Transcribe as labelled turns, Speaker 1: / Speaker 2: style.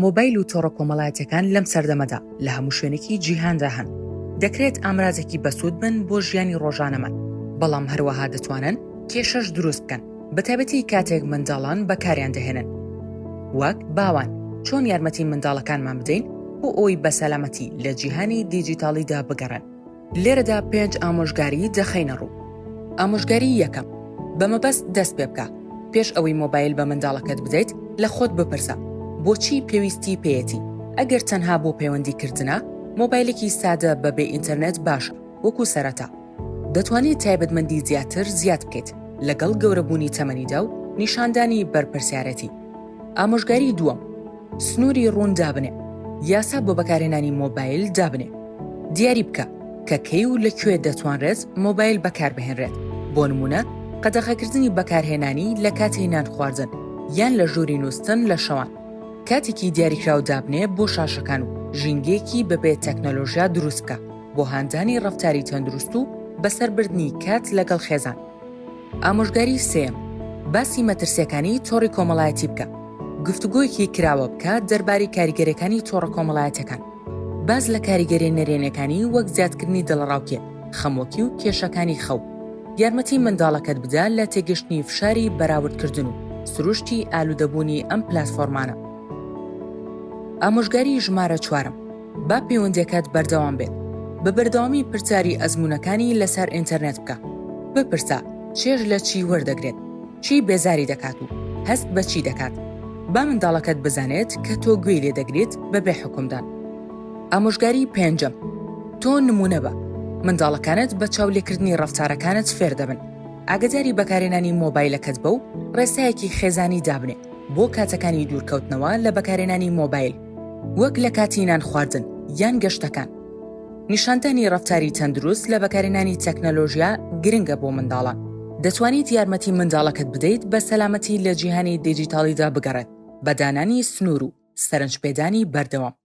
Speaker 1: مۆبایل و تۆڕە کۆمەڵایەتیەکان لەم سەردەمەدا لە هەموو شوێنێکی جیهاندا هەن، دەکرێت ئامرازێکی بەسوود بن بۆ ژیانی ڕۆژانەمان، بەڵام هەروەها دەتوانن کێشەش دروست بکەن، بەتایبەتی کاتێک منداڵان بەکاریان دەهێنن. وەک باوان چۆن یارمەتی منداڵەکانمان بدەین بۆ ئەوەی بە سەلامەتی لە جیهانی دیجیتاڵیدا بگەڕێن؟ لێرەدا پێنج ئامۆژگاری دەخەینە ڕوو. ئامۆژگاری یەکەم، بە مەبەست دەست پێ بکە، پێش ئەوەی مۆبایل بە منداڵەکەت بدەیت لە خۆت بپرسە بۆچی پێویستی پێیەتی، ئەگەر تەنها بۆ پەیوەندی کردنە، مۆبایلێکی سادە بەبێ ئینتەرنێت باشە وەکو سەرەتا. دەتوانیت تایبەتمەندی زیاتر زیاد بکەیت لەگەڵ گەورەبوونی تەمەنیدا و نیشاندانی بەرپرسیارێتی. ئامۆژگاری دووەم، سنووری ڕوون دابنێ، یاسا بۆ بەکارهێنانی مۆبایل دابنێ. دیاری بکە کە کەی و لە کوێ دەتوانرێت مۆبایل بەکاربهێنرێت، بۆ نموونە قەدەغەکردنی بەکارهێنانی لە کاتی نانخواردن یان لە ژووری نووستن لە شەوان. کاتێکی دیاریکراو دابنێ بۆ شاشەکان و ژینگەیەکی بەبێ تەکنەلۆژیا دروست بکە بۆ هاندانی ڕەفتاری تەندروست و بەسەربردنی کات لەگەڵ خێزان. ئامۆژگاری سێیەم، باسی مەترسیەکانی تۆڕی کۆمەڵایەتی بکە، گفتوگۆیەکی کراوە بکە دەربارەی کاریگەریەکانی تۆڕە کۆمەڵایەتیەکان، باس لە کاریگەریە نەرێنیەکانی وەک زیادکردنی دڵەڕاوکێ، خەمۆکی و کێشەکانی خەو. یارمەتی منداڵەکەت بدە لە تێگەشتنی فشاری بەراوردکردن و سروشتی ئالوودەبوونی ئەم پلاتفۆرمانە. ئامۆژگاری ژمارە چوارەم، با پەیوەندیەکەت بەردەوام بێت. بە بەردەوامی پرسیاری ئەزموونەکانی لەسەر ئینتەرنێت بکە. بپرسە چێژ لە چی وەردەگرێت، چی بێزاری دەکات و هەست بە چی دەکات. با منداڵەکەت بزانێت کە تۆ گوێی لێ دەگریت بەبێ حوکمدان. ئامۆژگاری پێنجەم، تۆ نموونە بە. منداڵەکانت بە چاولێکردنی ڕەفتارەکانت فێر دەبن. ئاگاداری بەکارهێنانی مۆبایلەکەت بە و ڕێسایەکی خێزانی دابنێ بۆ کاتەکانی دوورکەوتنەوە لە بەکارهێنانی مۆبایل، وەک لە کاتی نانخواردن یان گەشتەکان. نیشاندانی ڕەفتاری تەندروست لە بەکارهێنانی تەکنەلۆژیا گرنگە بۆ منداڵان. دەتوانیت یارمەتی منداڵەکەت بدەیت بە سەلامەتی لە جیهانی دیجیتاڵیدا بگەڕێت بە دانانی سنوور و سەرنجپێدانی بەردەوام.